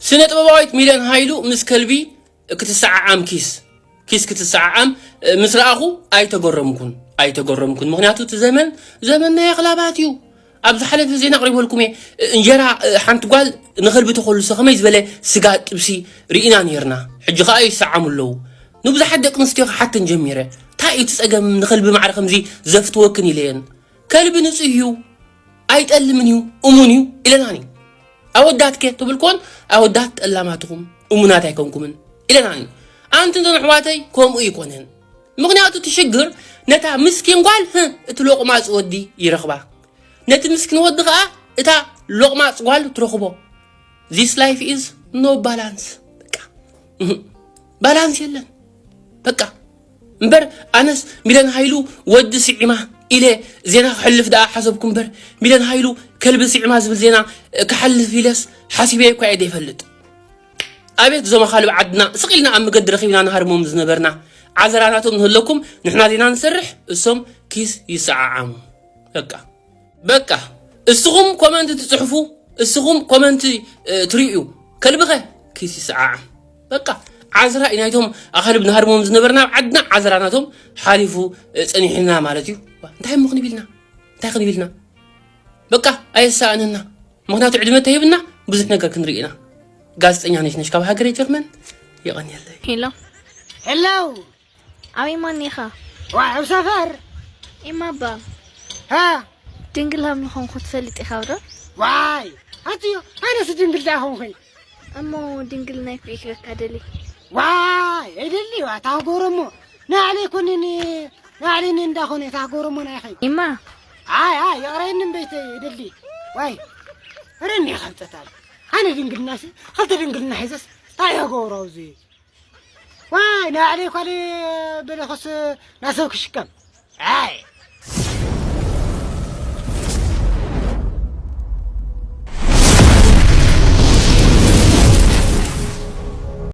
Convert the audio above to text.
ስነ ጥበባዊት ሚለን ሃይሉ ምስ ከልቢ ክትሰዓዓም ኪስ ኪስ ክትሰዓዓም ምስ ረኣኹ ኣይተገረምኩን ኣይተገረምኩን። ምኽንያቱ እቲ ዘመን ዘመን ናይ ኣኽላባት እዩ። ኣብ ዝሓለፈ ዜና ኣቕሪበልኩም እየ። እንጀራ ሓንቲ ጓል ንኸልቢ ተኾልሶ ከመይ ዝበለ ስጋ ጥብሲ ርኢና ነርና። ሕጂ ኸኣ ይሰዓሙ ኣለዉ። ንብዙሓት ደቂ ኣንስትዮ ክሓተን ጀሚረ። እንታይ እዩ እቲ ጸገም ንኸልቢ ማዕረ ከምዚ ዘፍትወክን ኢለየን። ከልቢ ንጹህ እዩ ኣይጠልምን እዩ እሙን እዩ ኢለናኒ። ኣወዳት ከ ትብል ኮን ኣወዳት ጠላማትኹም እሙናት ኣይኮንኩምን ኢለናኒ። ኣንቲ እንተን ኣሕዋተይ ከምኡ ይኮነን። ምኽንያቱ እቲ ሽግር ነታ ምስኪን ጓል ህ እቲ ሎቕማፅ ወዲ ይረኽባ። ነቲ ምስኪን ወዲ ከዓ እታ ሎቕማፅ ጓል ትረኽቦ። This life is no balance። በቃ እህ፣ ባላንስ የለን። በቃ እምበር ኣነስ ሚለን ሃይሉ ወዲ ስዒማ ኢለ ዜና ክሕልፍ ደኣ ሓሰብኩ እምበር ሚለን ሃይሉ ከልቢ ስዒማ ዝብል ዜና ክሓልፍ ኢለስ ሓሲበ እኳ እየ ዘይፈልጥ። ኣቤት እዞም ኣኻልብ ዓድና ስቕ ኢልና ኣብ መገዲ ረኺብና ንሃርሞም ዝነበርና ዓዘራናቶም ንህለኩም ንሕና ዜና ንሰርሕ እሶም ኪስ ይሰዓዓሙ። በቃ በቃ እስኹም ኮመንት ትጽሕፉ እስኹም ኮመንት ትርእዩ ከልብኸ ኪስ ይሰዓዓም። በቃ ዓዝራ እዩ ናይቶም ኣኻልብ ንሃርሞም ዝነበርና ኣብ ዓድና ዓዝራ ናቶም ሓሊፉ ጸኒሕና ማለት እዩ። እንታይ እሞ ክንብልና እንታይ ክንብልና በቃ ኣየሳእነና። ምኽንያቱ ዕድመ ተሂብና ብዙሕ ነገር ክንርኢ ኢና። ጋዜጠኛ ነሽ ነሽ ካብ ሃገረ ጀርመን። የቐንየለይ። ሄሎ ሄሎ ኣበይ ማን ኢኻ? ዋይ ኣብ ሰፈር ኢማባ ሃ ድንግል ሃብ ምዃንኩ ትፈልጥ ኢኻ ዶ? ዋይ ኣትዮ ኣነስ ድንግል ዳ ኾንኹይ እሞ ድንግል ናይ ኩዒ ክበካ ደሊ ዋይ ኣይደሊ ዋ ታጎረሞ ናዕሊ ኮኒኒ ናዕሊኒ እንዳኾነ ታጎረሞ ናይ ኸይ ኢማ ኣይ ኣይ ይቕረይኒ እምበይተ ይደሊ ዋይ ረኒ ኸብጠታል ኣነ ድንግልናሲ ኸልተ ድንግልና ሒዘስ ታይ ያጎረው እዚ ዋይ ናዕሊ ኳሊ በለኸስ ናሰብ ክሽከም ኣይ